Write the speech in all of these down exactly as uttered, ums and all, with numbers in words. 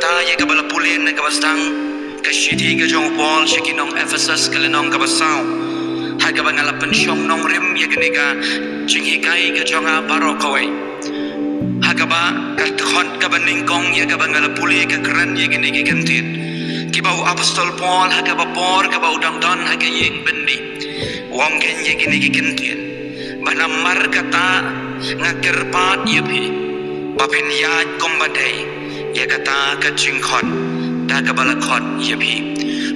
Ta ïa kaba la pule na kaba sdang ka shithi ka jong u Paul sha ki nong Ephesus ka lynnong kaba saw. Ha kaba nga la pynshong nongrim ïa kane ka jinghikai ka jong nga baroh kawei. Ha kaba ka dkhot kaba nyngkong ïa kaba nga la pule ka kren ïa kine ki kyntien kiba u apostol Paul ha kaba por kaba u dang don ha ka ïing byndi. U ong kein ïa kine ki kyntien ba namar kata nga kyrpad ïa phi ba phin ïaid kumba dei ïa kata ka jingkhot da kaba la khot ïa phi.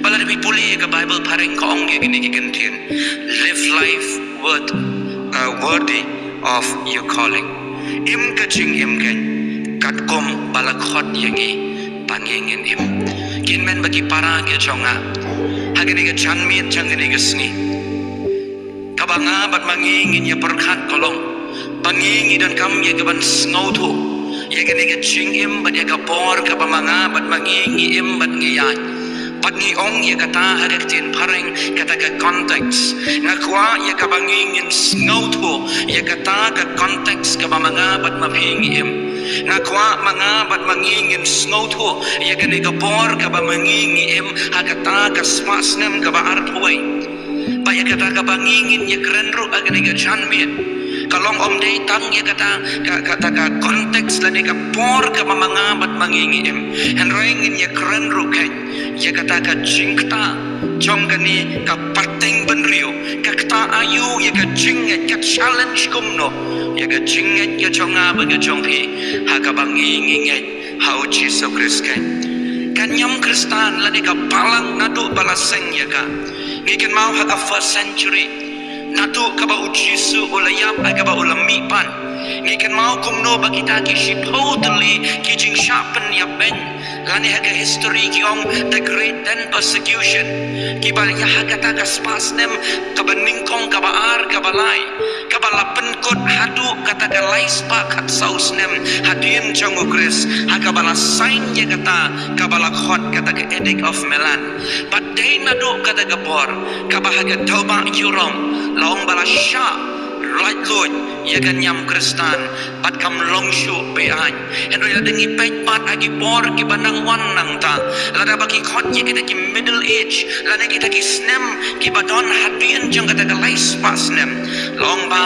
Ba lada phi pule ïa ka Baibl phareng ka ong ïa kine ki kyntien, live life worth, uh, worthy of your calling. Im ka jingim kein katkum ba la khot ïa ngi ba ngi ngin im. Kin men ba ki para ki jong nga ha kane ka janmiet jong kane ka sngi, kaba nga bad ma ngi ngin ïa pyrkhat ka long ba ngi ngi donkam ïa kaban sngewthuh ïa kane ka jingim bad ïa ka por kaba ma nga bad ma ngi ngi im bad ngi ïaid. Bad ngi ong ïa kata ha ka ktien phareng kata ka context. Nga kwah ïa kaba ngi ngin sngewthuh ïa kata ka context kaba ma nga bad ma phi ngi im. Nga kwah ma nga bad ma ngi ngin sngewthuh ïa kane ka por kaba ma ngi ngi im ha kata ka spah snem kaba arphew wei. Ba ïa kata kaba ngi ngin ïa kren ruh ha kane ka janmiet ka long ym dei tang ïa kata ka, kata ka context lane ka por kaba ma nga bad ma ngi ngi im. Hynrei ngin ïa kren ruh kein ïa kata ka jingktah jong kane ka pateng bynriew, ka ktah aïu ïa ka jingngeit, ka challenge kumno ïa ka jingngeit ka jong nga bad ka jong phi ha kaba ngi ngi ngeit ha u Jisu Khrist kein. Ka niam Khristan lane ka balang naduh ba la seng ïa ka, ngi kynmaw ha ka first century, naduh kaba u Jisu u la ïap ha kaba u la mihpat, ngi kynmaw kumno ba kita ki shiphew tylli ki jingshah pynïap beiñ lane ha ka history ki ong the great then persecution, kiba ïa ha kata ka spah snem kaba nyngkong, kaba ar, kaba lai, kaba la pynkut haduh kata ka lai spah khatsaw snem hadien jong u Khrist, ha kaba la sign ïa kata kaba la khot kata ka Edict of Milan. Bad dei naduh kata ka por kaba ha ka dewbah Europe la ong ba la shah laitluid ïa ka niam Khristan bad kam long shuh be-aiñ. Hynrei lada ngi peit pat ha ki por kiba nang wan nangta, lada ba ki khot ïa kita ki Middle Age lane kita ki snem kiba don hadien jong kata ka lai spah snem, la ong ba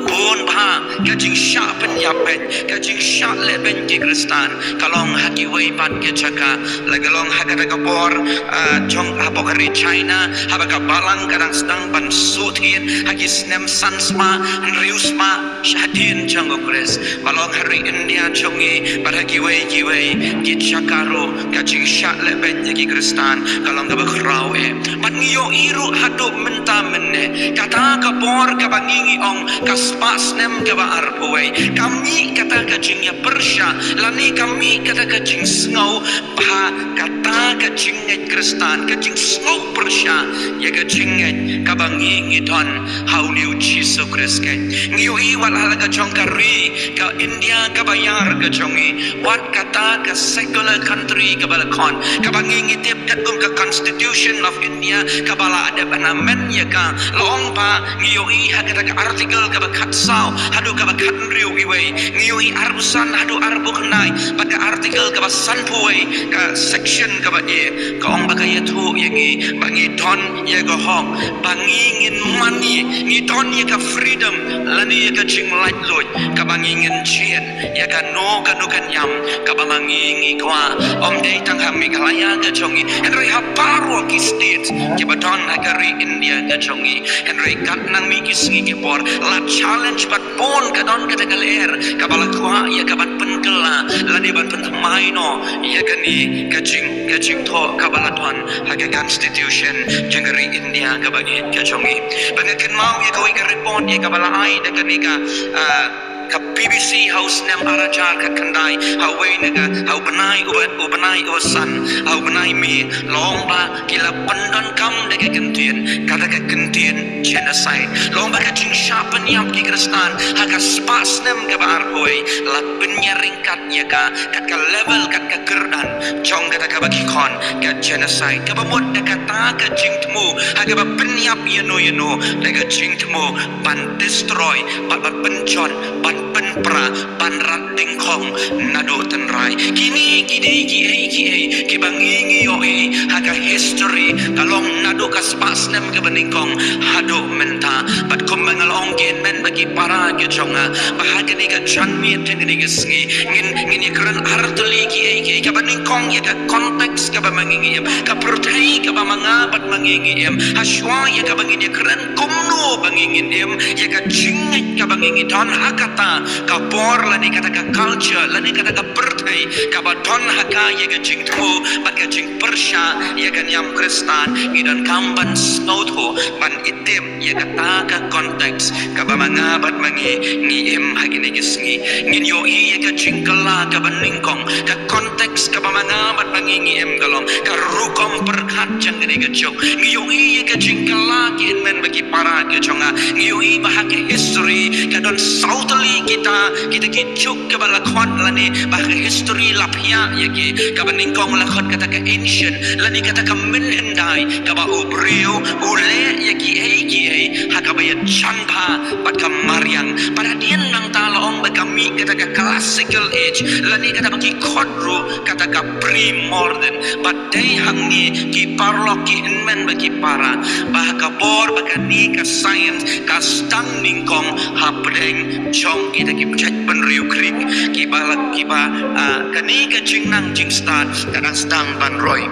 bun bha ka jingshah pynïap beiñ, ka jingshah leh beiñ ki Khristan ka long ha kiwei pat ki jaka. La ka long ha kata ka por, ah, jong hapoh ka ri China, haba ka balang ka dang sdang ban suhthied ha ki snem san spah hynriew spah hadien jong u Khrist. Ba long ha ri India jong ngi bad ha kiwei kiwei ki jaka ruh ka jingshah leh beiñ ïa ki Khristan ka long kaba khraw eh. Bad ngi ïohi ruh haduh mynta mynne, kata ka por kaba ngi ngi ong ka spah snem kaba arphew wei, ka mih kata ka jingïapyrshah lane ka mih kata ka jingsngew ba kata ka jingngeit Khristan, ka jingsngew pyrshah ïa ka jingngeit kaba ngi ngi don ha une u Jisu Khrist kein. Ngi ïohi wat ha la ka jong ka ri ka India kaba ïar ka jong ngi, wat kata ka secular country kaba la khot, kaba ngi ngi tip katkum ka Constitution of India kaba la dep amend ïa ka, la ong ba ngi ïohi ha kata ka article kaba khatsaw haduh kaba khathynriew iwei, ngi ïohi arphew san haduh arphew khyndai, bad ka article kaba sanphew wei, ka section kaba A, ka ong ba ka ïathuh ïa ngi ba ngi don ïa ka hok ba ngi ngin mane, ngi don ïa ka freedom lane ïa ka jinglaitluid kaba ngi ngin jied ïa kano kano ka niam kaba ma ngi ngi kwah. Ym dei tang ha Meghalaya ka jong ngi, hynrei ha baroh ki state kiba don ha ka ri India ka jong ngi. Hynrei kat nang mih ki sngi ki por, la challenge bad bun ka don kata ka lyer kaba la kwah ïa ka ban pynkylla lane ban pynthymmai noh ïa kane ka jing, ka jingthoh kaba la don ha ka Constitution jong ka ri India kaba ïeit ka jong ngi. Ba nga kynmaw ïa kawei ka report ïa kaba la ai da kane ka, ah, ka B B C ha u snem ar hajar khatkhyndai, ha uwei na ka, ha u bnai uba, u bnai uba san, ha u bnai May, la ong ba ki la pyndonkam da ka kyntien, kata ka kyntien genocide. La ong ba ka jingshah pynïap ki Khristan ha ka spah snem kaba arphew wei la pynïaryngkat ïa ka kat ka level, kat ka kyrdan jong kata kaba ki khon ka genocide, kaba mut da kata ka jingthmu ha kaba pynïap ïano ïano da ka jingthmu ban destroy, ban, ban pynjot, ban pynpra, ban rat dyngkhong naduh tynrai. Kine ki dei kiei kiei kiba ngi ngi ïohi ha ka history, ka long naduh ka spah snem kaba nyngkong haduh mynta. Bad kumba nga la ong, ki hynmen bad ki para ki jong nga, ba ha kane ka janmiet jong kane ka sngi ngin, ngin ïakren artylli kiei kiei kaba nyngkong ïa ka context kaba ma ngi ngi im, ka pyrthei kaba ma nga bad ma ngi ngi im. Hashwa ïa kaba ngin ïakren kumno ba ngi ngin im, ïa ka jingngeit kaba ngi ngi don ha kata ka por lane kata ka culture lane kata ka pyrthei kaba don ha ka ïa ka jingthmu bad ka jingpyrshah ïa ka niam Khristan, ngi donkam ban sngewthuh, ban ithuh ïa kata ka context kaba ma nga bad ma ngi ngi im ha kine ki sngi. Ngin ïohi ïa ka jingkylla kaba nyngkong, ka context kaba ma nga bad ma ngi ngi im ka long ka rukom pyrkhat jong kane ka juk. Ngi ïohi ïa ka jingkylla, ki hynmen bad ki para ki jong nga. Ngi ïohi ba ha ka history ka don saw tylli kita, kita ki juk kaba la khot lane ba ha ka history la phiah ïa ki, kaba nyngkong la khot kata ka ancient lane kata ka mynhyndai, kaba u briew u leh ïa kiei kiei ha kaba ïajan bha bad ka mariang. Bad hadien nangta la ong ba ka mih kata ka classical age lane kata ba ki khot ruh kata ka pre-modern. Bad dei hangne ki paralok, ki hynmen bad ki para, ba ha ka por ba kane ka science ka sdang nyngkong hapdeng jong kita ki jaitbynriew Greek, kiba la, kiba, ah, kane ka jingnang jingstad ka dang sdang ban roi.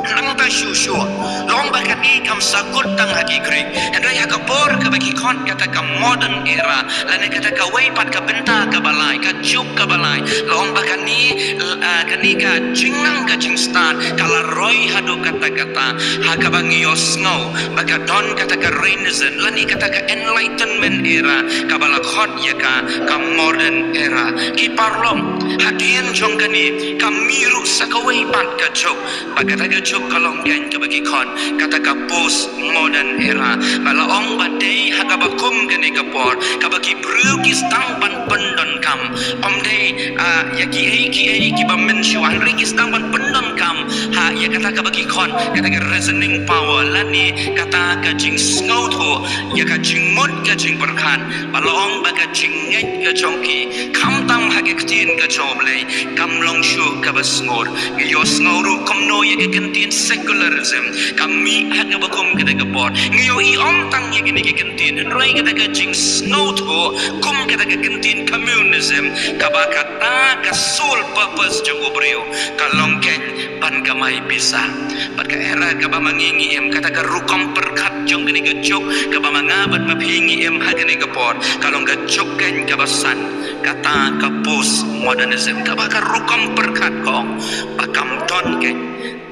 Nangta shuh shuh la ong ba kane kam sa kut tang ha ki Greek, hynrei ha ka por kaba ki khot kata ka modern era lane kata kawei pat ka bynta kaba lai, ka juk kaba lai, la ong ba kane, ah, kane ka jingnang ka jingstad ka la roi haduh katta katta, ha kaba ngi ïohsngew ba ka don kata ka Renaissance lane kata ka Enlightenment era, kaba la khot ïa ka ka modern era. Ki paralok, hadien jong kane ka mih ruh sa kawei pat ka juk, ba kata ka juk ka long keiñ kaba ki khot kata ka post-modern era. Ba la ong ba dei ha kaba kum kane ka por kaba ki briew ki sdang ban pyndonkam, ym dei, ah, ïa kiei kiei kiba mynshuwa, hynrei ki sdang ban pyndonkam ha ïa kata kaba ki khot kata ka reasoning power lane kata ka jingsngewthuh, ïa ka jingmut ka jingpyrkhat. Ba la ong ba ka jingngeit ka jong ki, khamtam ha ka ktien ka jong U Blei, kam long shuh kaba sngur. Ngi ïohsngew ruh kumno ïa ka ktien secularism ka mih ha kaba kum kata ka por. Ngi ïohi ym tang ïa kine ki ktien, hynrei kata ka jingsngewthuh kum kata ka ktien communism, kaba kata ka sole purpose jong u briew ka long keiñ ban kamai pisa. Bad ka era kaba ma ngi ngi im, kata ka rukom pyrkhat jong kane ka juk kaba ma nga bad ma phi ngi im ha kane ka por, ka long ka juk keiñ kaba san, kata ka post-modernism, kaba ka rukom pyrkhat ka ong ba kam don keiñ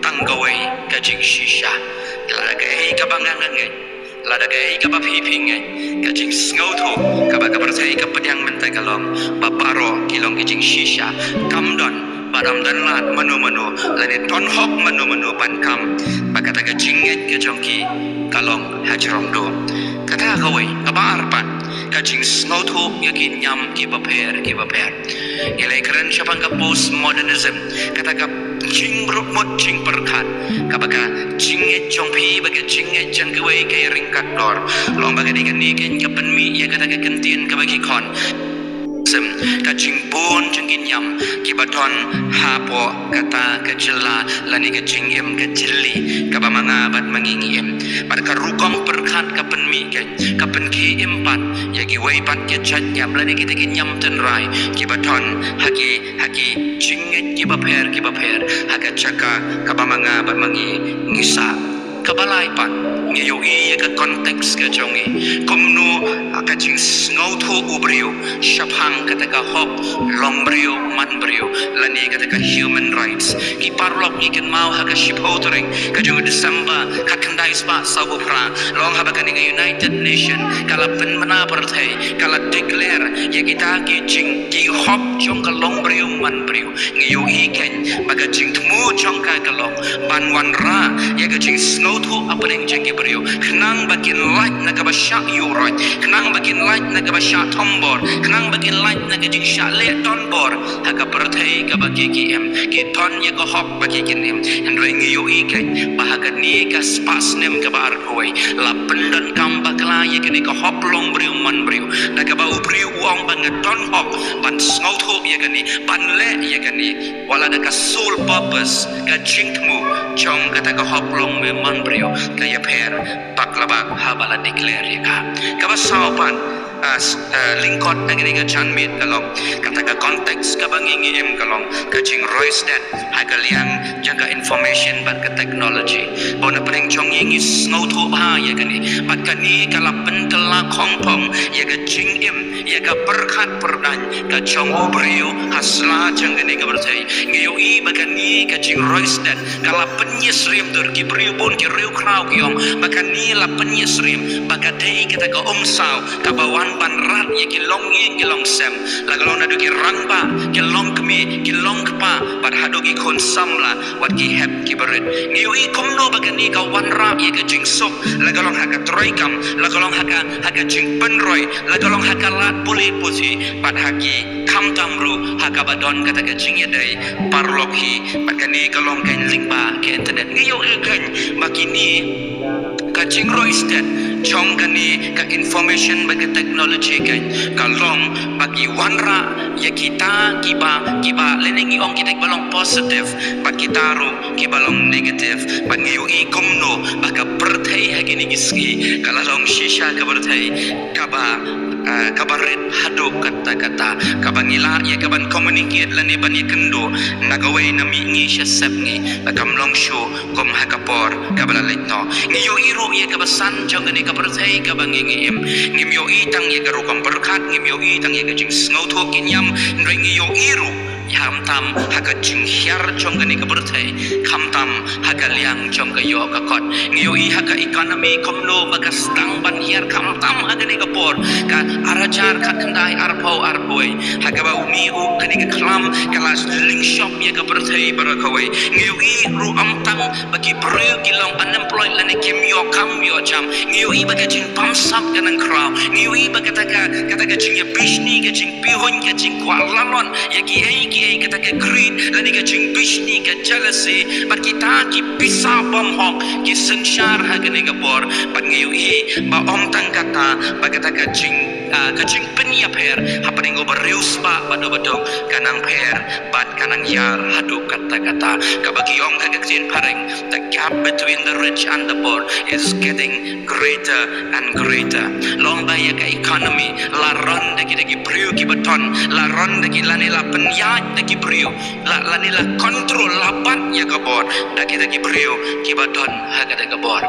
tang kawei ka jingshisha. Lada kaei kaba nga nga ngeit, lada kaei kaba phi phi ngeit, ka jingsngewthuh kaba ka pyrthei ka pdiang mynta ka long ba baroh ki long ki jingshisha. Kam don, bad ym don lad mano mano lane don hok mano mano ban kam ba kata ka jingngeit ka jong ki ka long hajrong duh. Kata kawei, kaba ar pat, ka jingsngewthuh ïa ki niam kiba pher kiba pher. Ngi la ïakren shaphang ka post-modernism, kata ka jingbrukmut jingpyrkhat, kaba ka jingngeit jong phi bad ka jingngeit jong kiwei ka ïaryngkat dor. La ong ba kane kane keiñ ka pynmih ïa kata ka ktien kaba ki khot sem, ka jingbun jong ki niam kiba don hapoh kata ka jylla lane ka jingim ka jylli kaba ma nga bad ma ngi ngi im. Bad ka rukom pyrkhat ka pynmih keiñ, ka pynkhie im pat ïa kiwei pat ki jait niam lane kita ki niam tynrai kiba don ha ki, ha ki jingngeit kiba pher kiba pher, ha ka jaka kaba ma nga bad ma ngi ngi sah. Kaba lai pat, ngi ïohi ïa ka context ka jong ngi, kumno ka jingsngewthuh u briew shaphang kata ka hok longbriew manbriew lane kata ka human rights. Ki paralok, ngi kynmaw ha ka shiphew tarik ka jong u December khatkhyndai spah sawphew phra, la ong haba kane ka United Nation ka la pynbna pyrthei, ka la declare ïa kita ki jing, ki hok jong ka longbriew manbriew. Ngi ïohi keiñ ba ka jingthmu jong ka ka long ban wanrah ïa ka jingsngew sngewthuh hapdeng jong ki briew, khnang ba kin lait na kaba shah ïuh roit, khnang ba kin lait na kaba shah thombor, khnang ba kin lait na ka jingshah leh donbor ha ka pyrthei kaba ki ki im. Ki don ïa ka hok ba ki kin im. Hynrei ngi ïohi kein ba ha kane ka spah snem kaba ar kawei la pyndonkam bakla ïa kane ka hok long briew man briew, da kaba u briew u ong ba nga don hok ban sngewthuh ïa kane, ban leh ïa kane, wat la da ka sole purpose, ka jingthmu jong kata ka hok long briew man briew ka ïapher bak la bak haba la declare ïa ka. Kaba saw pat, ah, s-, ah, lyngkot ha kane ka janmiet ka long, kata ka context kaba ngi ngi im ka long ka jingroi stet ha ka liang jong ka information bad ka technology. Bad na pdeng jong ngi ngi sngewthuh bha ïa kane, bad kane ka la pynkylla khongpong ïa ka jingim, ïa ka pyrkhat pyrdaiñ ka jong u briew ha sla jong kane ka pyrthei. Ngi ïohi ba kane ka jingroi stet ka la pynïasyriem dur, ki briew bun ki riewkhraw ki ong ba kane la pynïasyriem ba ka dei kata ka umsaw kaba wan ban rat ïa ki longïing ki longsem, la ka long naduh ki rangbah, ki longkmie, ki longkpa, bad haduh ki khun samla, wat ki hep ki barit. Ngi ïohi kumno ba kane ka wanrah ïa ka jingsuk, la ka long ha ka treikam, la ka long ha ka, ha ka jingpynroi, la ka long ha ka lad pule puthi, bad ha ki khamtam ruh ha kaba don kata ka jingïadei paralok hi, bad kane ka long kein lyngba ka internet. Ngi ïohi kein ba kine ka jingroi stet jong kane ka information bad ka technology kein ka long ba ki wanrah ïa kita kiba, kiba, lane ngi ong kita kiba long positive, bad kita ruh kiba long negative. Bad ngi ïohi kumno ba ka pyrthei ha kine ki sngi ka la long shisha ka pyrthei kaba, ah, kaba rit haduh katta katta, kaba ngi lah ïa ka ban communicate lane ban ïakynduh na kawei na mihngi sha sepngi, la kam long shuh kum ha ka por kaba la leit noh. Ngi ïohi ruh ïa kaba san jong kane ka pyrthei kaba ngi ngi im. Ngim ïohi tang ïa ka rukom pyrkhat, ngim ïohi tang ïa ka jingsngewthuh ki niam, hynrei ngi ïohi ruh khamtam ha ka jinghiar jong kane ka pyrthei, khamtam ha ka liang jong ka ïoh ka kot. Ngi ïohi ha ka economy kumno ba ka sdang ban hiar, khamtam ha kane ka por, ka ar hajar khatkhyndai arphew arphew wei, ha kaba u mih u kane ka khlam ka la lyngshop ïa ka pyrthei baroh kawei. Ngi ïohi ruh ym tang ba ki briew ki long unemployed lane kim ïoh kam ïoh jam. Ngi ïohi ba ka jingbamsap ka nang khraw. Ngi ïohi ba kata ka, kata ka jingïabishni, ka jingpihuiñ, ka jingkwah lalot ïa kiei kiei, kata ka greed lane ka jingbishni, ka jealousy, bad kita ki pisa bymhok ki synshar ha kane ka por. Bad ngi ïohi ba ym tang kata, ba kata ka jing, ah, ka jingpynïapher hapdeng u bariewspah bad u baduk ka nang pher bad ka nang ïar haduh katta katta. Kaba ki ong ha ka ktien phareng, the gap between the rich and the poor is getting greater and greater. Long ba ïa ka economy la run da kita ki briew kiba don, la run da ki, lane la pynïaid da ki briew, la, lane la control, la bat ïa ka bor da kita ki briew kiba don ha kata ka bor.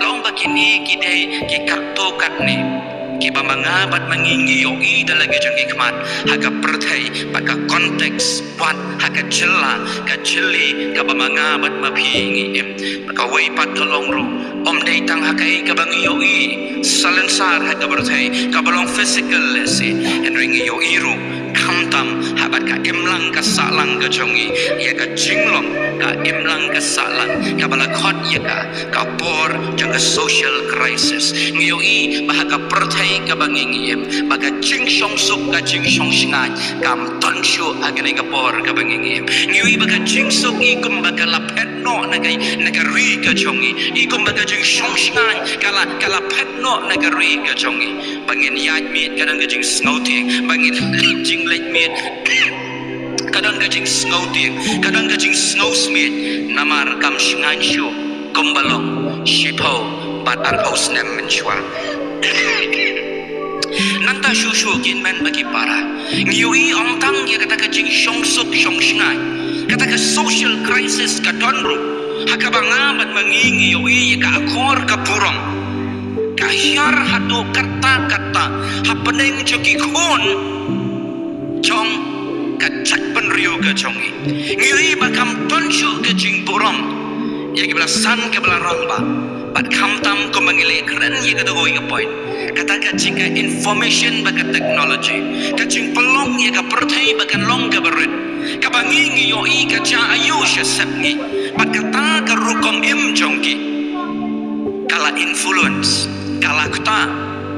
Long ba kine ki dei ki katto katne kiba ma nga bad ma ngi ngi ïohi da la ki jong ki khmat ha ka pyrthei bad ka context, wat ha ka jylla, ka jylli kaba ma nga bad ma phi ngi im. Kawei pat ka long ruh, ym dei tang ha kaei kaba ngi ïohi salonsar ha ka pyrthei kaba long physical lehse, hynrei ngi ïohi ruh khamtam ha bad ka imlang ka sahlang ka jong ngi, ïa ka jinglong ka imlang ka sahlang kaba la khot ïa ka ka por jong ka social crisis. Ngi ïohi ba ha ka pyrthei kaba ngi ngi im, ba ka jingshongsuk, ka jingshongshngaiñ kam don shuh ha kane ka por kaba ngi ngi im. Ngi ïohi ba ka jingsuk i kumba ka la phet noh na ka, na ka ri ka jong ngi, i kumba ka jingshongshngaiñ ka la, ka la phet noh na ka ri ka jong ngi. Ba ngin ïaid miet ka don ka jingsngewtieng, ba ngin leit jingleit miet ka don ka jingsngewtieng, ka don ka jingsngewsmiej, namar kam shngaiñ shuh kumba long shiphew bad arphew snem mynshuwa. Nangta shuh shuh ki hynmen bad ki para, ngi ïohi ym tang ïa kata ka jingshongsuk shongshngaiñ, kata ka social crisis ka don ruh ha kaba nga bad ma ngi ngi ïohi ïa ka akor ka burom ka hiar haduh katta katta hapdeng jong ki khun jong ka jaitbynriew ka jong ngi. Ngi ïohi ba kam don shuh ka jingburom ïa kiba la san, kiba la rangbah. Bad khamtam kumba ngi la kren ïa kata kawei ka point, kata ka jing, ka information bad ka technology, ka jingpynlong ïa ka pyrthei ba kan long kaba rit, kaba ngi ngi ïohi ka jia aïu sha sepngi, bad kata ka rukom im jong ki. la influence, ka la kta,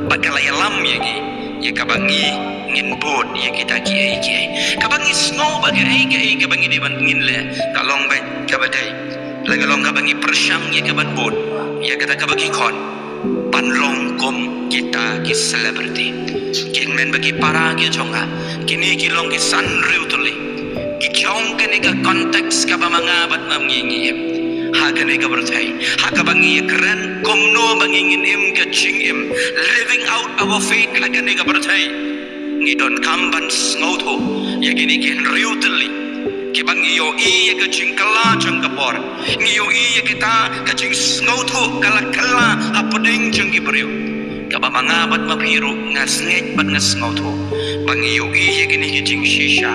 bad ka la ïalam ïa ngi ïa kaba ngi ngin bud ïa kita kiei kiei. Kaba ngi sngew ba kaei kaei kaba ngi dei ban ngin leh ka long beit kaba dei, la ka long kaba ngi pyrshang ïa kaban bud ïa kata kaba ki khot ban long kum kita ki celebrity. Ki hynmen bad ki para ki jong nga, kine ki long ki san hynriew tylli. Ki jong kane ka context kaba ma nga bad ma ngi ngi im ha kane ka pyrthei, ha kaba ngi ïakren kumno ba ngi ngin im ka jingim, living out our faith ha kane ka pyrthei. Ngi donkam ban sngewthuh ïa kine ki hynriew tylli kiba ngi ïohi ïa ka jingkylla jong ka por, ngi ïohi ïa kita ka jingsngewthuh ka la kylla hapdeng jong ki briew. Kaba ma nga bad ma phi ruh nga sngewthuh bad nga sngewthuh ba ngi ïohi ïa kine ki jingshisha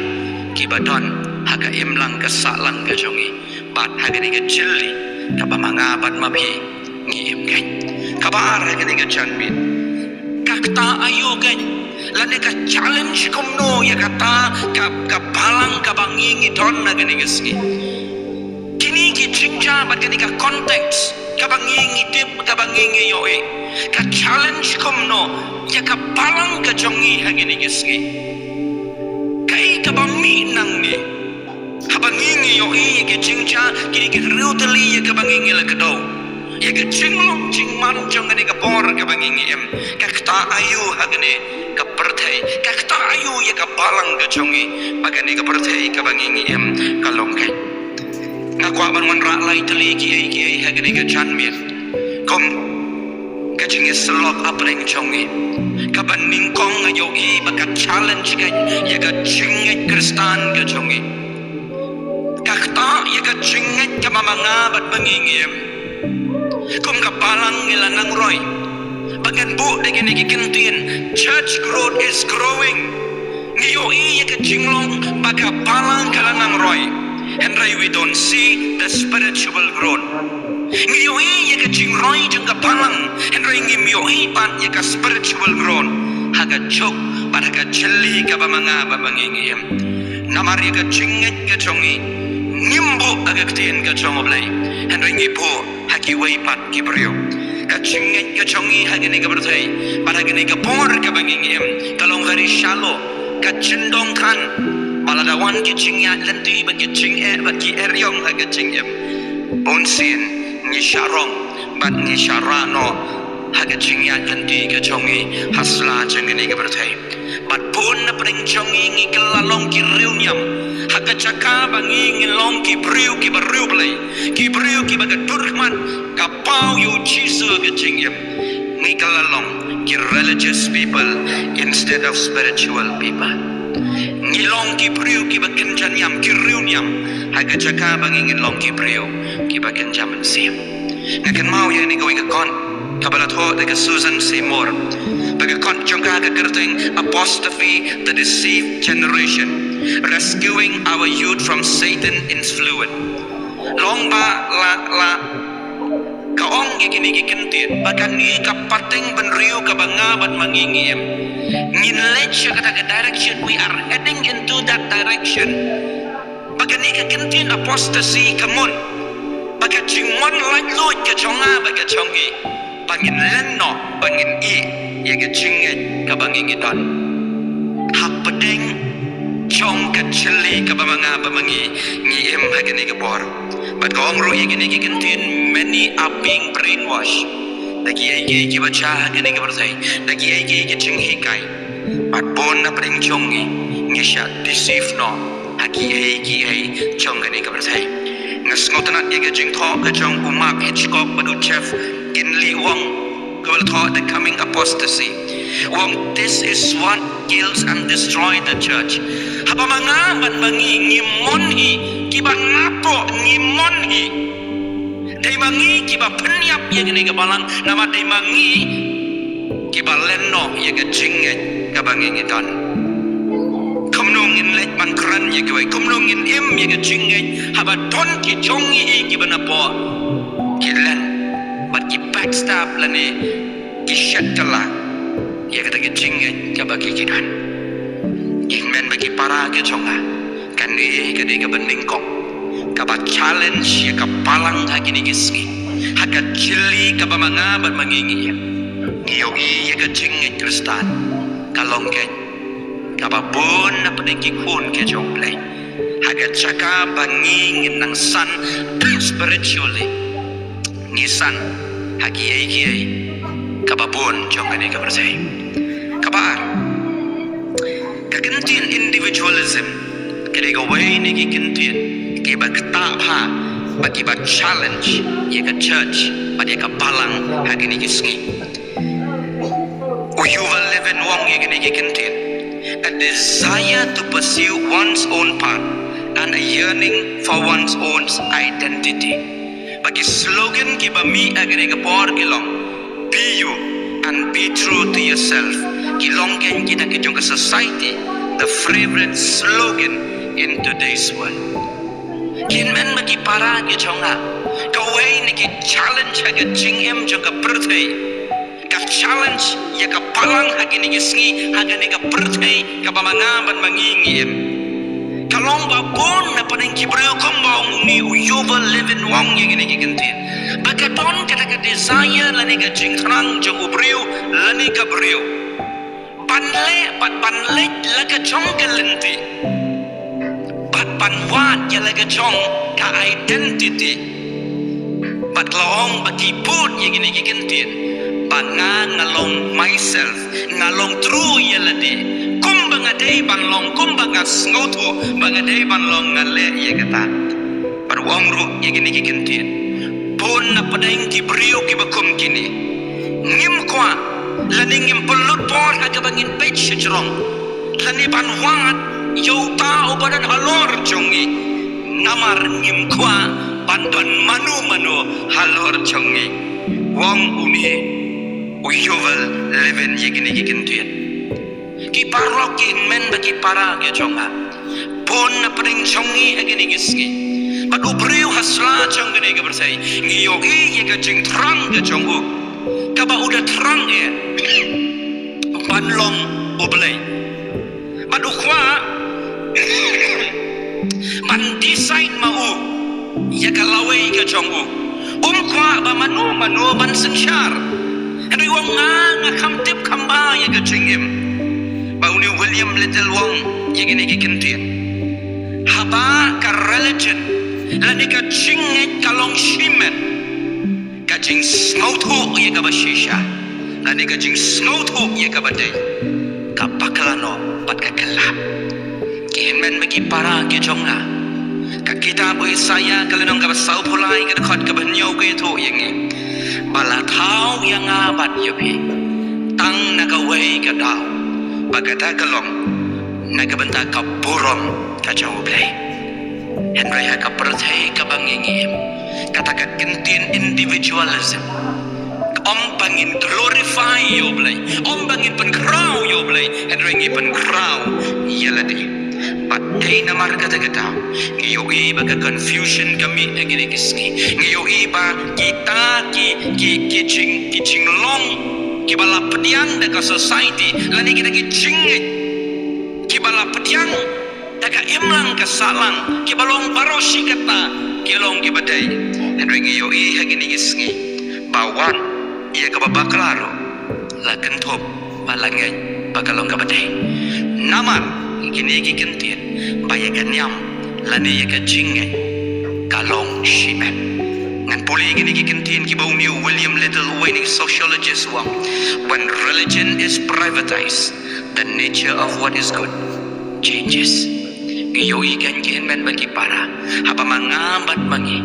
kiba don ha ka imlang ka sahlang ka jong ngi, bad ha kane ka jylli kaba ma nga bad ma phi ngi im kein. Kaba ar ha kane ka janmiet, ka kta aïu kein, lane ka challenge kumno ïa kata ka, ka balang kaba ngi ngi don ha kane ka sngi. Kine ki jingjia bad kane ka context kaba ngi ngi tip, kaba ngi ngi ïohi, ka challenge kumno ïa ka balang ka jong ngi ha kane ka sngi. Kaei kaba mih nangne haba ngi ngi ïohi ïa ki jingjia, kine ki hynriew tylli ïa kaba ngi ngi la kdew, ïa ka jinglong jingman jong kane ka por kaba ngi ngi im? Ka kta aïu ha kane ka pyrthei, ka kta aïu ïa ka balang ka jong ngi ba kane ka pyrthei kaba ngi ngi im ka long kein? Nga kwah ban wanrah lai tylli kiei kiei ha kane ka janmiet kum ka jingïasyllok hapdeng jong ngi. Kaba nyngkong nga ïohi ba ka challenge kein ïa ka jingngeit Khristan ka jong ngi. Ka kta ïa ka jingngeit kaba ma nga bad ma ngi ngi im. Kum ka balang ngi la nang roi. Ba ngan buh da kine ki kyntien, church growth is growing. Ngi ïohi ïa ka jinglong ba ka balang ka la nang roi, hynrei we don't see the spiritual growth. Ngi ïohi ïa ka jingroi jong ka balang, hynrei ngim ïohi pat ïa ka spiritual growth ha ka juk bad ha ka jylli kaba ma nga bad ma ngi ngi im. Namar ïa ka jingngeit ka jong ngi ngim buh ha ka ktien ka jong U Blei, hynrei ngi buh ha kiwei pat ki briew. Ka jingngeit ka jong ngi ha kane ka pyrthei bad ha kane ka por kaba ngi ngi im ka long very shallow. Ka jingdon than ba lada wan ki jingïaid lynti bad ki jingeh bad ki eriong ha ka jingim, bunsien ngi shah rong bad ngi shah rah noh ha ka jingïaid lynti ka jong ngi ha sla jong kane ka pyrthei. Bad bun na pdeng jong ngi ngi kylla long ki riewniam ha ka jaka ba ngi ngi long ki briew kiba riewblei, ki briew kiba ka dur khmat ka paw ïa U Jisu ka jingim. Ngi kylla long ki religious people instead of spiritual people. Ngi long ki briew kiba kynja niam, ki riewniam ha ka jaka ba ngi ngin long ki briew kiba kynja mynsiem. Nga kynmaw ïa kane kawei ka kot kaba la thoh da ka Susan Seymour. Ba ka kot jong ka ka kyrteng Apostasy, the Deceived Generation, Rescuing Our Youth from Satan Influence. Long ba la, la ka ong ïa kine ki kyntien ba kane ka pateng bynriew kaba nga bad ma ngi ngi im, ngin leit sha kata ka direction, we are heading into that direction. Ba kane ka kyntien apostasy ka mut ba ka jingwan laitluid ka jong nga bad ka jong phi, ba ngin len noh, ba ngin ïeh ïa ka jingngeit kaba ngi ngi don. Hapdeng jong ka jylli kaba ma nga bad ma ngi ngi im ha kane ka por. Bad ka ong ruh ïa kine ki kyntien, many are being brainwashed. Da kiei kiei kiba jia ha kane ka pyrthei, da kiei kiei ki jinghikai. Bad bun na pdeng jong ngi ngi shah deceive noh ha kiei kiei jong kane ka pyrthei. Nga sngewtynnat ïa ka jingthoh ka jong u Mark Hitchcock bad u Jeff Kinley, u ong, kaba la thoh The Coming Apostasy. U ong, this is what kills and destroy the church. Haba ma nga bad ma ngi ngi mon hi kiba napoh, ngi mon hi. Dei ma ngi kiba pynïap ïa kane ka balang, namar dei ma ngi kiba len noh ïa ka jingngeit kaba ngi ngi don. Kumno ngin leit ban kren ïa kiwei, kumno ngin im ïa ka jingngeit haba don ki jong ngi hi kiba napoh, ki len bad ki backstab lane ki shet kylla ïa kata ka jingngeit kaba ki ki don. Ki hynmen bad ki para ki jong nga, kane ka dei kaba nyngkong kaba challenge ïa ka balang ha kine ki sngi. Ha ka jylli kaba ma nga bad ma ngi ngi ïohi ïa ka jingngeit Khristan ka long keiñ kaba bun na pdeng ki khun ki jong U Blei. Ha ka jaka ba ngi ngin nang san spiritually, ngi san ha kiei kiei kaba bun jong kane ka pyrthei. Kaba ar, ka kyntien individualism ka dei kawei na ki kyntien kiba ktah bha bad kiba challenge ïa ka church bad ïa ka balang ha kine ki sngi. U Yuval Levin u ong ïa kine ki kyntien, a desire to pursue one's own path and a yearning for one's own identity. Ba ki slogan kiba mih ha kane ka por ki long, "Be you and be true to yourself." Ki long keiñ kita ki jong ka society, the favorite slogan in today's world. Ki hynmen bad ki para ki jong nga, kawei na ki challenge ha ka jingim jong ka pyrthei, ka challenge ïa ka balang ha kine ki sngi ha kane ka pyrthei kaba ma nga bad ma ngi ngi im, ka long ba bun na pdeng ki briew, kumba ong une u Yuval Levin u ong ïa kine ki kyntien, ba ka don kata ka desire lane ka jingthrang jong u briew lane ka briew ban leh bad ban leit la ka jong ka lynti bad ban wad ïa la ka jong ka identity. Bad la ong ba ki bud ïa kine ki kyntien ba nga, nga long myself, nga long true ïa lade, kumba nga dei ban long, kumba nga sngewthuh ba nga dei ban long, nga leh ïa kata. Bad u ong ruh ïa kine ki kyntien, bun na pdeng ki briew kiba kum kine, ngim kwah lane ngim pynlut por ha kaba ngin peit sha jrong lane ban wad ïa uta uba don halor jong ngi, namar ngim kwah ban don mano mano halor jong ngi. U ong une u Yuval Levin ïa kine ki kyntien. Ki paralok, ki hynmen bad ki para ki jong nga, bun na pdeng jong ngi ha kine ki sngi, bad u briew ha sla jong kane ka pyrthei, ngi ïohi ïa ka jingthrang ka jong u, kaba u da thrang eh ban long U Blei. Bad u kwah ban decide ma u ïa ka lawei ka jong u. Um kwah ba mano mano ban synshar. Hynrei u ong, nga, nga kham tip kham bha ïa ka jingim. Ba une u William Liddell u ong ïa kine ki kyntien, haba ka religion lane ka jingngeit ka long shimet, ka jingsngewthuh ïa kaba shisha lane ka jingsngewthuh ïa kaba dei, ka bakla noh bad ka kylla. Ki hynmen bad ki para ki jong nga, ka kitab u Isaïah ka lynnong kaba sawphew lai, ka dkhot kaba hynñiew ka ïathuh ïa ngi ba la thaw ïa nga bad ïa phi tang na kawei ka daw, ba kata ka long na ka bynta ka burom ka jong U Blei. Hynrei ha ka pyrthei kaba ngi ngi im, kata ka kyntien individualism, ym ba ngin glorify ïa U Blei, ym ba ngin pynkhraw ïa U Blei, hynrei ngi pynkhraw ïa lade. Bad dei namar kata ka daw ngi ïohi ba ka confusion ka mih ha kine ki sngi. Ngi ïohi ba kita ki, ki, ki jing, ki jinglong kiba la pdiang da ka society lane kita ki jingngeit kiba la pdiang da ka imlang ka sahlang, kiba long baroh shi katta ki long kiba dei. Hynrei ngi ïohi ha kine ki sngi ba wat ïa kaba bakla ruh la kynthup ba la ngeit ba ka long kaba dei. Namar kine ki kyntien ba ïa ka niam lane ïa ka jingngeit ka long shimet. Ngan pule kine ki kyntien kiba une u William Liddell, uwei na ki sociologist, u ong, "When religion is privatized, the nature of what is good changes." Ngi ïohi keiñ ki hynmen bad ki para, haba ma nga bad ma ngi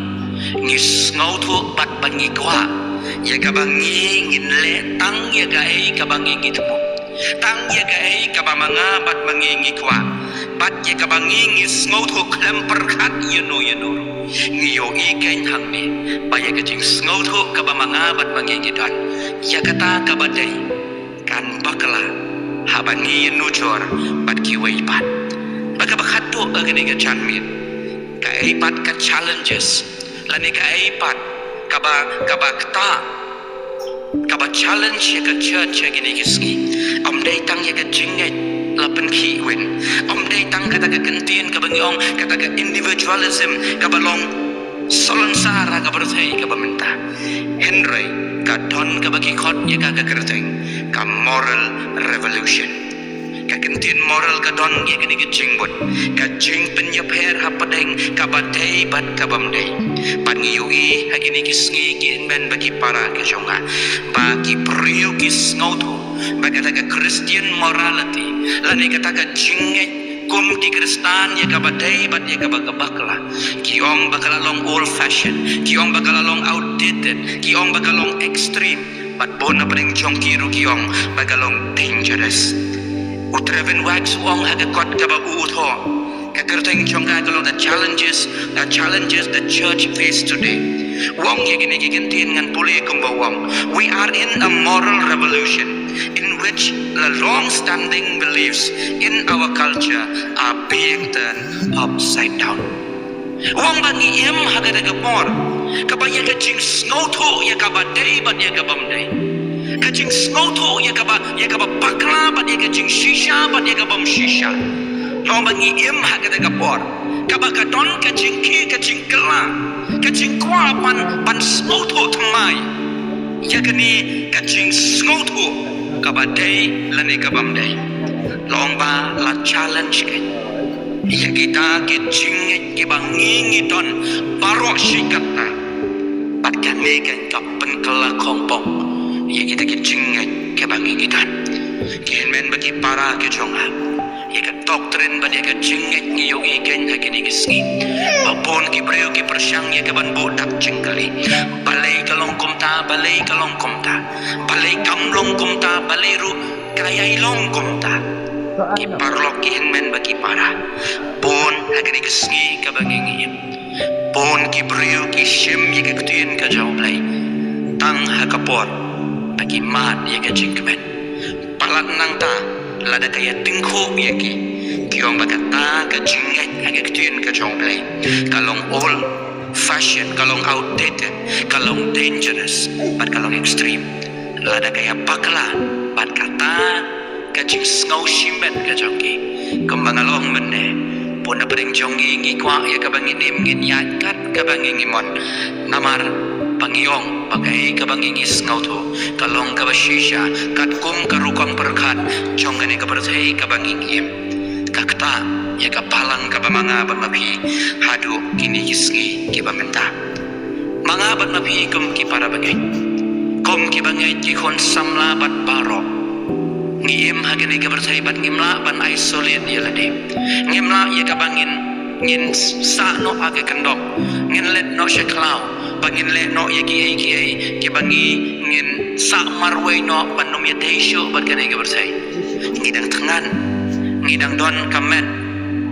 ngi sngewthuh bad ba ngi kwah ïa kaba ngi ngin leh tang ïa kaei kaba ngi ngi thmu, tang ïa kaei kaba ma nga bad ma ngi ngi kwah, bad ïa kaba ngi ngi sngewthuh khlem pyrkhat ïano ïano ruh, ngi ïohi keiñ hangne ba ïa ka jingsngewthuh kaba ma nga bad ma ngi ngi don, ïa kata kaba dei kan bakla haba ngi ïanujor bad kiwei pat. Bad kaba khatduh ha kane ka janmiet, kaei pat ka challenges lane kaei pat kaba, kaba ktah, kaba challenge ïa ka church ha kine ki sngi, ym dei tang ïa ka jingngeit la pynkhih win, ym dei tang kata ka kyntien kaba ngi ong kata ka individualism kaba long Salonsar ha ka pyrthei kaba mynta. Hynrei ka don kaba ki khot ïa ka ka kyrteng ka moral revolution. Ka kyntien moral ka don ïa kane ka jingbud, ka jingpynïapher hapdeng kaba dei bad ka bym dei. Bad ngi ïohi ha kine ki sngi ki hynmen bad ki para ki jong nga ba ki briew ki sngewthuh ba kata ka Christian morality lane kata ka jingngeit kum ki Khristan ïa kaba dei bad ïa kaba ka bakla. Ki ong ba ka la long old fashion, ki ong ba ka la long outdated, ki ong ba ka long extreme. Bad bun na pdeng jong ki ruh ki ong ba ka long dangerous. U Trevin Wax u ong ha ka kot kaba u thoh, ka kyrteng jong ka ka long the challenges, the challenges the church face today. U ong ïa kine ki kyntien ngan pule kumba u ong. We are in a moral revolution in which the long-standing beliefs in our culture are being turned upside down. U ong ba ngi im ha kata ka por kaba ïa ka jingsngewthuh ïa kaba dei bad ïa ka bym dei, ka jingsngewthuh ïa kaba, ïa kaba bakla bad ïa ka jingshisha bad ïa ka bym shisha. U ong ba ngi im ha kata ka por kaba ka don ka jingkhih, ka jingkylla, ka jingkwah ban, ban sngewthuh thymmai ïa kane ka jingsngewthuh kaba dei lane ka bym dei. U ong ba la challenge ka ïa kita ki jingngeit kiba ngi ngi don baroh shi katta. Bad kane ka ka pynkylla khongpong ïa kita ki jingngeit kiba ngi ngi don. Ki hynmen bad ki para ki jong nga, ïa ka doctrine bad ïa ka jingngeit ngi ïohi kein ha kine ki sngi ba bun ki briew ki pyrshang ïa ka ban buh dak jingkylli. Balei ka long kumta, balei ka long kumta, balei kam long kumta, balei ruh ka ïai long kumta. Ki paralok, ki hynmen bad ki para, bun ha kine ki sngi kaba ngi ngi im, bun ki briew ki shim ïa ka ktien ka jong U Blei tang ha ka por ba ki mad ïa ka jingkmen. Palat nangta, lada ka ïa tyngkhuh ïa ki, ki ong ba kata ka jingngeit ha ka ktien ka jong U Blei ka long old fashion, ka long outdated, ka long dangerous bad ka long extreme. Lada ka ïa bakla bad kata ka jingsngew shimet ka jong ki. Kumba nga la ong mynne, bun na pdeng jong ngi ngi kwah ïa kaba ngin im, ngin ïaid kat kaba ngi ngi mon. Namar ba ngi ong ba kaei kaba ngi ngi sngewthuh ka long kaba shisha katkum ka rukom pyrkhat jong kane ka pyrthei kaba ngi ngi im. Ka ktah ïa ka balang kaba ma nga bad ma phi haduh kine ki sngi kiba mynta. Ma nga bad ma phi kum ki para bangeit, kum ki bangeit, ki khun samla bad baroh, ngi im ha kane ka pyrthei bad ngim lah ban isolate ïa lade. Ngim lah ïa kaba ngin, ngin sah noh ha ka kyndong, ngin leit noh sha khlaw, ba ngin leh noh ïa kiei kiei kiba ngi ngin sah marwei noh ban ym ïadei shuh bad kane ka pyrthei. Ngi dang thngan, ngi dang don ka met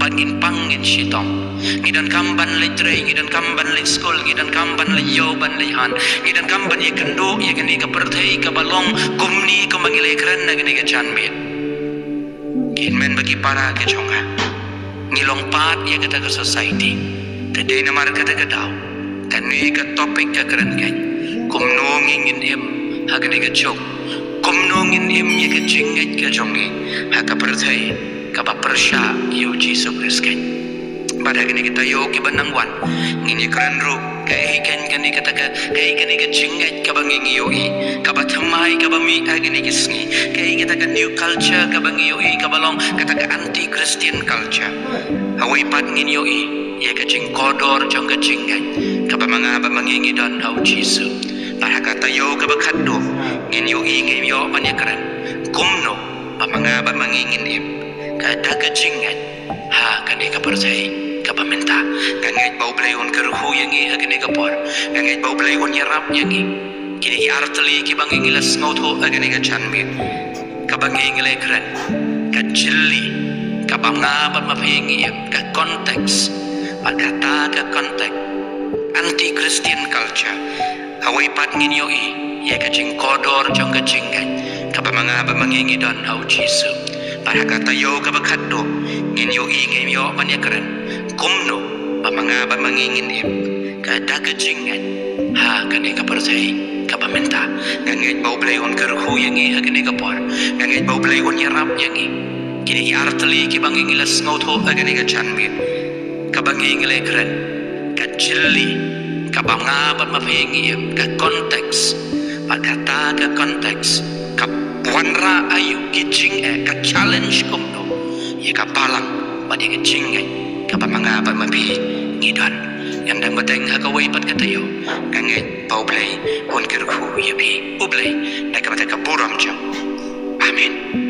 ba ngin pang ngin shitom. Ngi donkam ban leit trei, ngi donkam ban leit skul, ngi donkam ban leit ïew ban leit han, ngi donkam ban ïakynduh ïa kane ka pyrthei kaba long kumne kumba ngi leh kren ha kane ka janmiet. Ki hynmen bad ki para ki jong nga, ngi long part ïa kata ka society. Te dei namar kata ka daw kane ka topic ka kren kein, kumno ngi ngin im ha kane ka juk, kumno ngin im ïa ka jingngeit ka jong ngi ha ka pyrthei kaba pyrshah ïa U Jisu Khrist kein. Bad ha kine ki taïew kiba nang wan ngin ïakren ruh kaei kein kane kata ka, kaei kane ka jingngeit kaba ngi ngi ïohi kaba thymmai kaba mih ha kine ki sngi, kaei kata ka new culture kaba ngi ïohi kaba long kata ka anti-Christian culture. Hawei pat ngin ïohi ïa ka jingkordor jong ka jingngeit kaba ma nga bad ma ngi ngi don ha U Jisu. Bad ha ka taïew kaba khatduh ngin ïohi, ngin ïoh ban ïakren kumno ba ma nga bad ma ngi ngin im ka da ka jingngeit ha kane ka pyrthei kaba mynta. Nga ngeit ba U Blei un kyrkhu ïa ngi ha kane ka por. Nga ngeit ba U Blei un ïarap ïa ngi. Kine ki artylli kiba ngi ngi la sngewthuh ha kane ka janmiet kaba ngi ngi leh kren, ka jylli kaba nga bad ma phi ngi im, ka context, bad kata ka context anti-Christian culture. Hawei pat ngin ïohi ïa ka jingkordor jong ka jingngeit kaba ma nga bad ma ngi ngi don ha U Jisu. Bad ha ka taïew kaba khatduh ngin ïohi, ngin ïoh ban ïakren kumno ba ma nga bad ma ngi ngin im ka da ka jingngeit ha kane ka pyrthei kaba mynta. Nga ngeit ba U Blei un kyrkhu ïa ngi ha kane ka por. Nga ngeit ba U Blei un ïarap ïa ngi. Kine ki artylli kiba ngi ngi la sngewthuh ha kane ka janmiet kaba ngi ngi leh kren, ka jylli Kaba nga bad ma phi ngi im, ka context, bad kata ka context ka wanrah aïu, ki jingeh, ka challenge kumno ïa ka balang bad ïa ka jingngeit kaba ma nga bad ma phi ngi don. Ngan dang bteng ha kawei pat ka taïew, nga ngeit ba U Blei un kyrkhu ïa phi. U Blei, na ka bynta ka burom jong U. Amen.